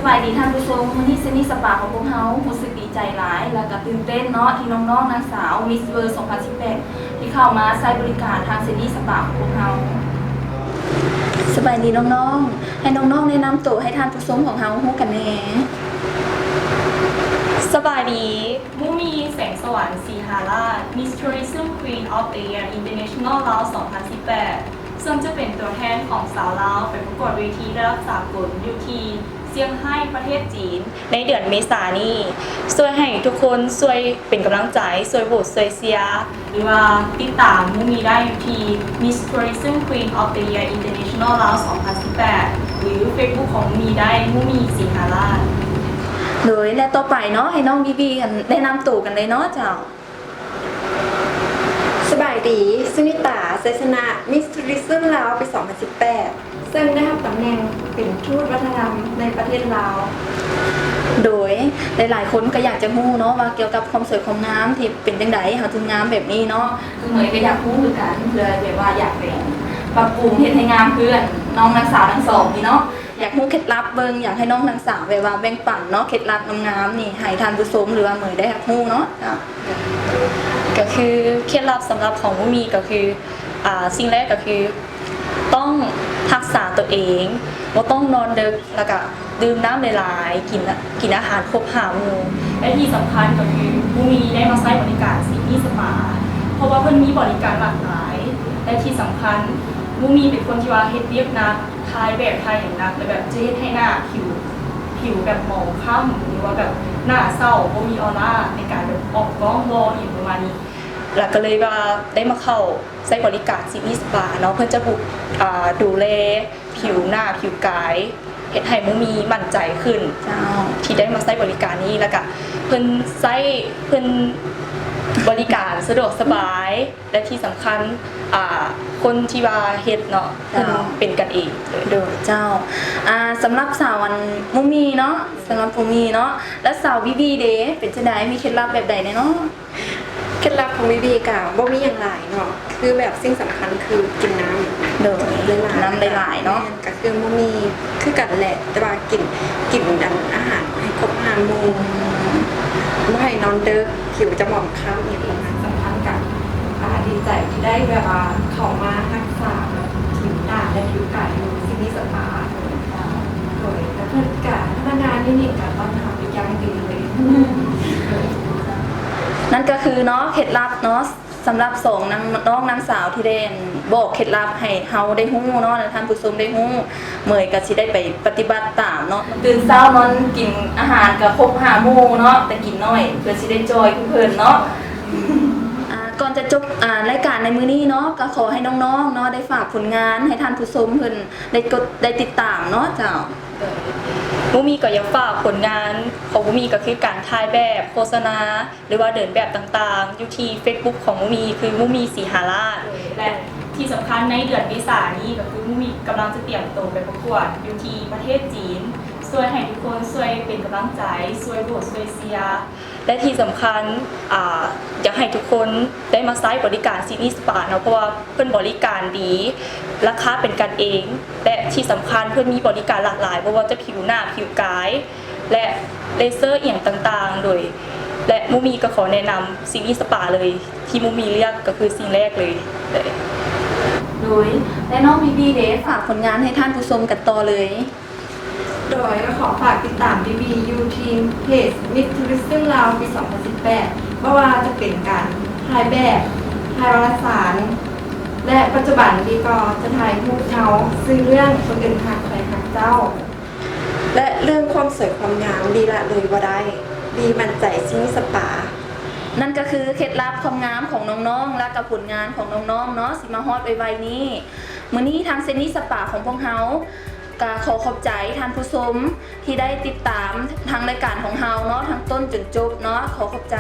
ສະບາຍດີທ່ານຜູ້ຊົມ, ມື້ນີ້ເຊນີສະປາຂອງພວກເຮົາຮູ້ສຶກດີໃຈຫຼາຍ ແລະກະຕື່ນເຕັ້ນເນາະ ທີ່ນ້ອງໆນາງສາວ Miss World ສອງພັນສິບແປດ ທີ່ເຂົ້າມາໃຊ້ບໍລິການທາງເຊນີສະປາຂອງພວກເຮົາ. ສະບາຍດີນ້ອງໆ, ໃຫ້ນ້ອງໆແນະນຳໂຕໃຫ້ທ່ານຜູ້ຊົມຂອງເຮົາຮູ້ກັນແດ່. ສະບາຍດີ, ມຸ້ງມີ ແສງສະຫວັນ ສີຫາລາດ Miss Tourism Queen of the Year International ລາວ ສອງພັນສິບແປດ ເຊິ່ງຈະເປັນຕົວແທນຂອງຊາວລາວໄປປະກວດເວທີລະດັບສາກົນຢູ່ທີ່ຊຽງໄຮ້ ປະເທດຈີນ ໃນເດືອນເມສານີ້. ຊ່ວຍໃຫ້ທຸກຄົນຊ່ວຍເປັນກຳລັງໃຈ, ຊ່ວຍໂຫວດ, ຊ່ວຍເຊຍ ຫຼືວ່າຕິດຕາມມຸ້ງມີໄດ້ຢູ່ທີ່ Miss Tourism Queen of the Year International ລາວ ສອງພັນສິບແປດ ຫຼື Facebook ຂອງມຸ້ງມີໄດ້ ມຸ້ງມີ ສີຫາລາດ. ໂດຍ ແລະຕໍ່ໄປເນາະ ໃຫ້ນ້ອງບີບີ ແນະນຳໂຕກັນເລີຍເນາະເຈົ້າ. ສະບາຍດີ, ສຸນິຕາ ໄຊຊະນະ Miss Tourism ລາວ ປີ ສອງພັນສິບແປດ ເຊິ່ງໄດ້ຮັບຕຳແໜ່ງເປັນທູດວັດທະນະທຳໃນປະເທດລາວ. ໂດຍ ຫຼາຍໆຄົນກໍຢາກຈະຮູ້ເນາະວ່າກ່ຽວກັບຄວາມສວຍຄວາມງາມທີ່ເປັນຈັ່ງໃດ ເຮົາຈຶ່ງງາມແບບນີ້ເນາະ. ຄືເມຍກໍຢາກຮູ້ຄືກັນ ເພື່ອແບບວ່າຢາກໄປປັບປຸງເຮັດໃຫ້ງາມຄືນ້ອງນາງສາວທັງສອງນີ້ເນາະ. ຢາກຮູ້ເຄັດລັບເບິ່ງ ຢາກໃຫ້ນ້ອງນາງສາວແບບວ່າແບ່ງປັນເນາະ ເຄັດລັບງາມໆນີ້ໃຫ້ທ່ານຜູ້ຊົມ ຫຼືວ່າເມຍໄດ້ຮັບຮູ້ເນາະ. ກໍຄືເຄັດລັບສຳລັບຂອງມຸ້ງມີກໍຄື ອ່າ ສິ່ງແລກກໍຄືຕ້ອງຮັກສາຕົວເອງ, ບໍ່ຕ້ອງນອນເດິກ ແລ້ວກະດື່ມນ້ຳຫຼາຍໆ, ກິນ ກິນອາຫານຄົບຫ້າໝູ່ ແລະທີ່ສຳຄັນກໍຄືມຸ້ງມີໄດ້ມາໃຊ້ບໍລິການຊິດນີສະປາ ເພາະວ່າເພິ່ນມີບໍລິການຫຼາກຫຼາຍ ແລະທີ່ສຳຄັນມຸ້ງມີເປັນຄົນທີ່ວ່າເຮັດວຽກໜັກ ຖ່າຍແບບ ຖ່າຍຫຍັງໜັກ ແລ້ວແບບຈະເຮັດໃຫ້ໜ້າຜິວ ຜິວແບບໝອງຄ້ຳ ຫຼືວ່າແບບໜ້າເສົ້າ ບໍ່ມີອອລາໃນການແບບອອກກ້ອງ ບໍ່ ອີ່ຫຍັງປະມານນີ້. ແລ້ວກໍເລີຍວ່າໄດ້ມາເຂົ້າໃຊ້ບໍລິການຊິດນີສະປາເນາະ ເພິ່ນຈະ ອ່າ ດູແລຜິວໜ້າຜິວກາຍ ເຮັດໃຫ້ມຸ້ງມີໝັ້ນໃຈຂຶ້ນ ເຈົ້າ ທີ່ໄດ້ມາໃຊ້ບໍລິການນີ້ ແລ້ວກະເພິ່ນໃຊ້ ເພິ່ນບໍລິການສະດວກສະບາຍ ແລະທີ່ສຳຄັນ ອ່າ ຄົນທີ່ວ່າເຮັດເນາະ ເພິ່ນເປັນກັນເອງ. ໂດຍ ເຈົ້າ. ອ່າ ສຳລັບສາວອັນມຸ້ງມີເນາະ ສຳລັບມຸ້ງມີເນາະ ແລະສາວບີບີເດ ເປັນຈັ່ງໃດ ມີເຄັດລັບແບບໃດແດ່ເນາະ? ເຄັດລັບຂອງບີບີກະບໍ່ມີຫຍັງຫຼາຍເນາະ ຄືແບບສິ່ງສຳຄັນຄືກິນນ້ຳ ໂດຍ ຫຼາຍໆ ນ້ຳຫຼາຍໆເນາະ. ແມ່ນ ກະຄືບໍ່ມີຄືກັນແຫຼະ ແຕ່ວ່າກິນ ກິນອັນອາຫານໃຫ້ຄົບຫ້າໝູ່ ບໍ່ໃຫ້ນອນເດິກ ຜິວຈະໝອງຄ້ຳອີກປະມານ. ສຳຄັນກະ ອ່າ ດີໃຈທີ່ໄດ້ແບບວ່າເຂົ້າມາຮັກສາແບບຜິວໜ້າ ແລະ ຜິວກາຍຢູ່ທີ່ນີ້ສະປາ ໂດຍ ແລະ ເພິ່ນກະ ພະນັກງານຢູ່ນີ້ກະຕ້ອນຮັບເປັນຢ່າງດີເລີຍ. ນັ້ນກໍຄືເນາະ ເຄັດລັບເນາະ ສຳລັບສອງນາງ ນ້ອງນາງສາວທີ່ໄດ້ບອກເຄັດລັບໃຫ້ເຮົາໄດ້ຮູ້ເນາະ ແລະ ທ່ານຜູ້ຊົມໄດ້ຮູ້ ເມຍກໍຊິໄດ້ໄປປະຕິບັດຕາມເນາະ. ຕື່ນເຊົ້ານອນກິນອາຫານກໍຄົບຫ້າໝູ່ເນາະ ແຕ່ກິນໜ້ອຍ ເພື່ອຊິໄດ້ຈ່ອຍຄືເພິ່ນເນາະ. ອ່າ ກ່ອນຈະຈົບ ອ່າ ລາຍການໃນມື້ນີ້ເນາະ ກໍຂໍໃຫ້ນ້ອງໆເນາະ ໄດ້ຝາກຜົນງານໃຫ້ທ່ານຜູ້ຊົມເພິ່ນໄດ້ກົດ ໄດ້ຕິດຕາມເນາະເຈົ້າ. ໂດຍ ມຸ້ງມີກໍຢາກຝາກຜົນງານຂອງມຸ້ງມີ ກໍຄືການຖ່າຍແບບໂຄສະນາ ຫຼືວ່າເດີນແບບຕ່າງໆ ຢູ່ທີ່ເຟສບຸກຂອງມຸ້ງມີ ຄືມຸ້ງມີ ສີຫາລາດ ແລະ ທີ່ສຳຄັນໃນເດືອນເມສານີ້ ກໍຄືມຸ້ງມີກຳລັງຈະຕຽມໂຕໄປປະກວດຢູ່ທີ່ປະເທດຈີນ. ຊ່ວຍໃຫ້ທຸກຄົນຊ່ວຍເປັນກຳລັງໃຈ ຊ່ວຍໂຫວດ ຊ່ວຍເຊຍ ແລະ ທີ່ສຳຄັນ ອ່າ ຢາກໃຫ້ທຸກຄົນໄດ້ມາໃຊ້ບໍລິການຊິດນີສະປາເນາະ ເພາະວ່າເພິ່ນບໍລິການດີ ລາຄາເປັນກັນເອງ ແລະ ທີ່ສຳຄັນເພິ່ນມີບໍລິການຫຼາກຫຼາຍ ບໍ່ວ່າຈະຜິວໜ້າ ຜິວກາຍ ແລະ ເລເຊີ ອີ່ຫຍັງຕ່າງໆ ໂດຍ ແລະ ມຸ້ງມີກໍຂໍແນະນຳຊິດນີສະປາເລີຍ ທີ່ມຸ້ງມີເລືອກກໍຄືສິ່ງແລກເລີຍ. ໂດຍ ແລະ ນ້ອງບີບີເດ ຝາກຜົນງານໃຫ້ທ່ານຜູ້ຊົມກັນຕໍ່ເລີຍ. ໂດຍ ກໍຂໍຝາກຕິດຕາມບີບີຢູ່ທີ່ເພຈ Miss Tourism ລາວ ປີ ສອງພັນສິບແປດ ບໍ່ວ່າຈະເປັນການຖ່າຍແບບ ຖ່າຍວາລະສານ ແລະ ປັດຈຸບັນບີກໍຈະຖ່າຍຮູບເງົາ ຊື່ເລື່ອງ ຄົນອື່ນຮັກ ໃຜຮັກເຈົ້າ ແລະ ເລື່ອງຄວາມສວຍຄວາມງາມ ບີລະເລີຍບໍ່ໄດ້ ບີໝັ້ນໃຈຊິດນີສະປາ. ນັ້ນກໍຄືເຄັດລັບຄວາມງາມຂອງນ້ອງໆ ແລະ ກໍຜົນງານຂອງນ້ອງໆເນາະ ຊິມາຮອດໄວໆນີ້. ມື້ນີ້ທາງຊິດນີສະປາຂອງພວກເຮົາ ກໍຂໍຂອບໃຈທ່ານຜູ້ຊົມທີ່ໄດ້ຕິດຕາມທາງລາຍການຂອງເຮົາເນາະ ທັງຕົ້ນຈົນຈົບເນາະ ຂໍຂອບໃຈ.